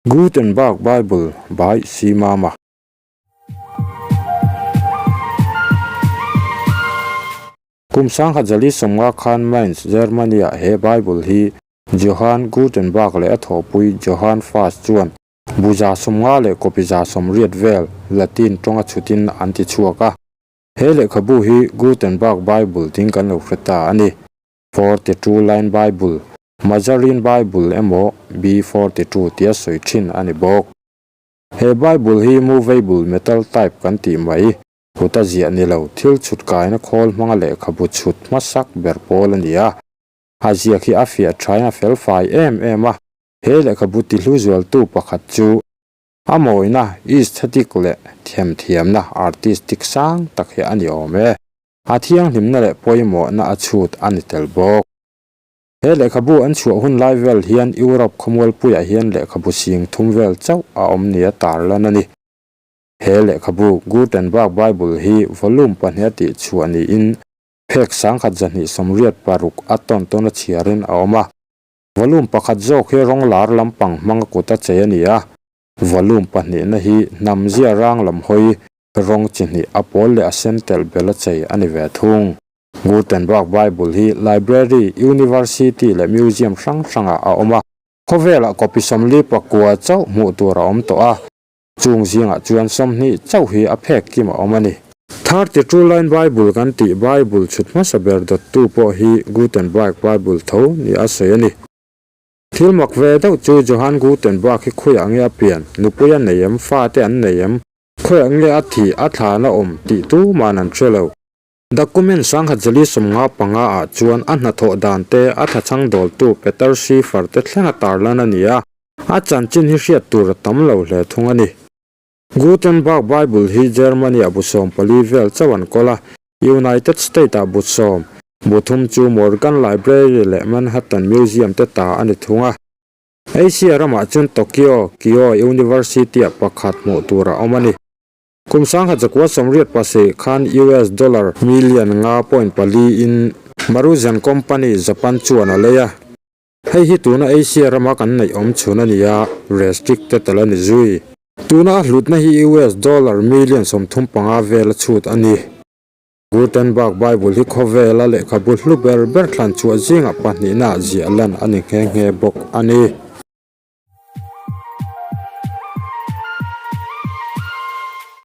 Gutenberg Bible by Simama. Kum 1040 khan Mainz, Germany-ah he Bible hi Johann Gutenberg leh a thawhpui Johann Fust chuan bu 50 leh copy 80 vel Latin tawnga chhutin an ti chhuak a. He lehkhabu hi Gutenberg Bible ding kan lo hre ta a ni. 42 Line Bible, Mazarine Bible emaw B42 tia sawi thin a ni bawk. He Bible hi movable metal type kan tih mai, kuta ziah ni lo, thil chhut kaina khawl hmanga lehkhabu chhut hmasak ber pawl a ni a. A ziak hi a fiah thain a felfai em em a, he lehkhabu tihlu zualtu pakhat chu a mawina aesthetic leh themthiamna artistic sang tak hi a ni awm e. A thianghlimna leh pawimawhna a chhut a ni tel bawk. He lehkhabu an chhuah hun lai vel hian Europe khawmualpuiah hian lehkhabu sing thum vel chauh a awm nia tarlan a ni. He lehkhabu Gutenberg Bible hi volume pahniha tih chhuah niin phek 1286 a tawn tawn a chhiarin a awm a. Volume pakhat zawk hi rawng lar lampang hmanga kut a chei a ni a. Volume pahnihna hi hnam zia rang lam hawi rawng chi hnih a pawl leh a sen telh bel a chei a ni ve thung. Gutenberg Bible hi library, university leh museum hrang hrangah a awm a. Khawvelah copy 44 chauh hmuh tur a awm tawh a, chung zingah chuan 20 chauh hi a phek kim a awm a ni. 32 Line Bible kan tih Bible chhut hmasa ber dawttu pawh hi Gutenberg Bible tho ni a sawi a ni. Thil mak ve deuh chu Johann Gutenberg hi khawiah nge a pian, nupui a nei em, fate an nei em, khawiah nge a thih, a thlan a awm tih tuman an hre lo. Document 1055 ah chuan a hnathawh dan te, a thlachhang dawltu Peter Schiffer te thlenga tarlan a ni a, a chanchin hi hriat tur a tam lo hle thung a ni. Gutenberg Bible hi Germany-ah bu 14 vel chauh an kawl a, United State-ah bu sawm, bu thum chu Morgan Library leh Manhattan Museum te ta a ni thung a. Asia ramah chuan Tokyo, Keio University-ah pakhat hmuh tur a awm a ni. Kum 1987 khan US dollar million nga point pali in Maruzen Company, Japan chuan a lei a. Hei hi tuna Asia rama kan neih awm chhun a ni a, restricted a la ni zui. Tuna a hlutna hi US dollar million 35 vel a chhut a ni. Gutenberg Bible hi khawvela lehkhabu hlu ber ber thlan chhuah zingah pahnihna ziah lan a ni nghe nghe bawk a ni.